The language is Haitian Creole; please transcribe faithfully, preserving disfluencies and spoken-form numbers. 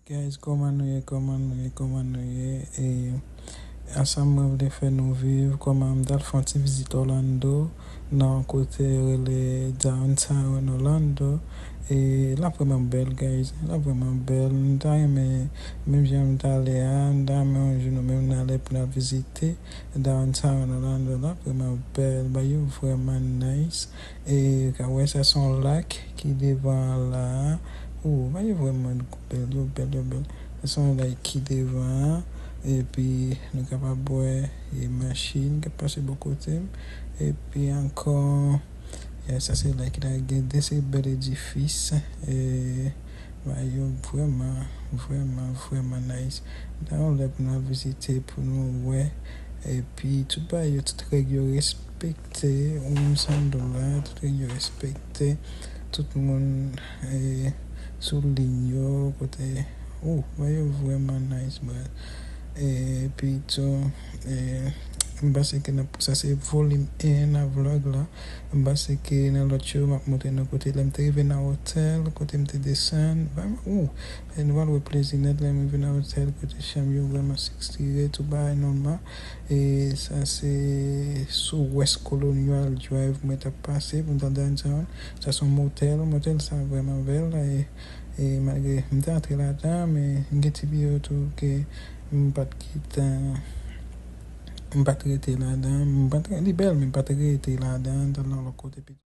Guys, kòman nou ye? Kòman nou ye? Kòman nou ye? E ansanm mwen vle fè nou viv kòman m t al fè yon ti vizit Orlando, nan yon kote yo rele Downtown Orlando. E l ap vrèman bèl, guys. L ap vrèman bèl. M ta renmen, menm jan m t ale a, m ta renmen yon jou nou menm n ale pou n al vizite Downtown Orlando. L ap vrèman bèl. Bagay yo vrèman nice. E ka wè sa se yon lak ki devan an la a. Ou, bagay yo vrèman bèl, yo bèl, yo bèl. Sa se yon lak ki devan an. Epi nou kapab wè e machin k ap pase bò kote m. Epi ankò, ya, sa se lak la, gen de se bèl edifis. E bagay yo vrèman, vrèman, vrèman nice. Dayè yon lè pou nou al vizite, pou nou wè. Epi tout bagay yo, tout règ yo respekte. Ou menm san dola, tout règ yo respekte. Tout moun e, sou liy yo, kote, ou, bagay yo vrèman nice, bro. Epi tou, e, m panse ke nan, sa se volim en nan vlog la. M panse ke nan lòt yo, m ap montre nou kote lè m te rive nan otèl, kote m te desann. Vrèman, ou, e, nou pral wè plezi nèt lè m rive nan otèl, kote chanm yo vrèman sexy, tout bagay nòmal. E sa se sou West Colonial Drive mwen t ap pase pou m t al downtown. Sa se yon motèl, motèl sa vrèman bèl. E, e malgre m te antre ladan, men gen ti biwo tou ke m pa t gentan, m pa t rete ladan. M pa t, li bèl, men m pa t rete ladan, m t al nan lòt kote pito.